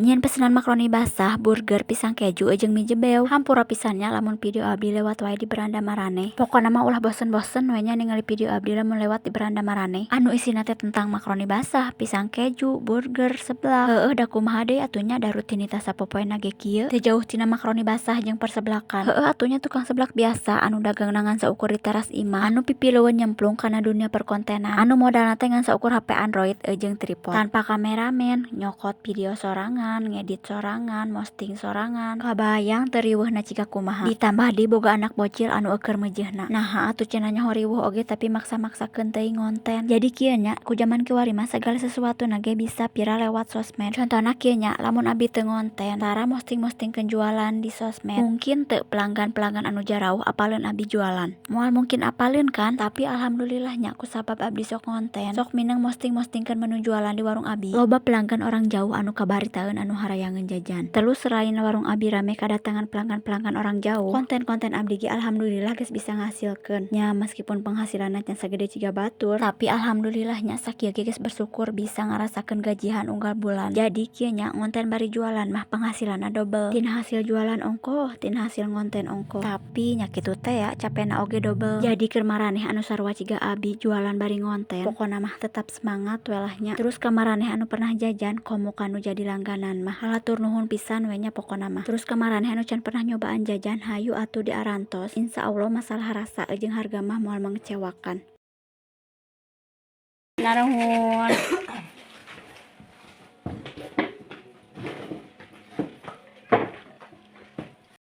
Nyieun pesenan makaroni basah, burger, pisang keju jeung mie jebew. Hampura pisan nya lamun video abdi lewat wae di beranda maraneh. Pokona mah ulah bosen-bosen we nya ningali video abdi lamun lewat di beranda maraneh anu isina teh tentang makaroni basah, pisang keju, burger, seblak. Heueuh, da kumaha deui atuh nya, da rutinitas sapopoena ge kieu, teu jauh tina makaroni basah jeung perseblakan. Heueuh atuh nya, tukang seblak biasa anu dagangna ngan saukur di teras imah, anu pipilueun nyemplung kana dunia perkontenan, anu modalna teh ngan saukur HP android jeung tripod, tanpa kameramen, nyokot video sorangan, ngedit sorangan, posting sorangan. Kabayang teu riweuhna ciga kumaha? Ditambah deui boga anak bocil anu eueuh meujeuhna. Naha atuh cenah nyaho riweuh oge, tapi maksa-maksakeun teuing ngonten. Jadi kieu nya, ku jaman kiwari mah sagala sesuatuna ge bisa viral lewat sosmed. Contona kieu nya, lamun abi teu ngonten, tara mosting-mostingkeun jualan di sosmed, mungkin teu pelanggan-pelanggan anu jarauh apaleun abi jualan? Moal mungkin apaleun kan? Tapi alhamdulillah nya, kusabab abdi sok ngonten, sok mindeng mosting-mostingkeun menu jualan di warung abi, loba pelanggan orang jauh anu kabaritaeun anu harayangeun jajan. Terus selain warung abi rame kadatangan pelanggan-pelanggan orang jauh, konten-konten abdi ge alhamdulillah geus bisa ngahasilkeun. Nya, meskipun penghasilanna can sagede ciga batur, tapi alhamdulillah nya, sakieu ge geus bersyukur bisa ngarasakeun gajihan unggal bulan. Jadi kieu nya, ngonten bari jualan mah penghasilanna dobel, tina hasil jualan ongkoh, tina hasil ngonten ongkoh. Tapi nya kitu teh ya, capena oge dobel. Jadi keur maraneh anu sarua ciga abi, jualan bari ngonten, pokona mah tetap semangat we lah nya. Terus ka maraneh anu pernah jajan, komo kanu jadi langganan mah, hatur nuhun pisan we nya pokona mah. Terus ka maraneh anu can pernah nyobaan jajan, hayu atuh diarantos. Insya Allah masalah rasa jeung harga mah moal mengecewakan. Naruhun.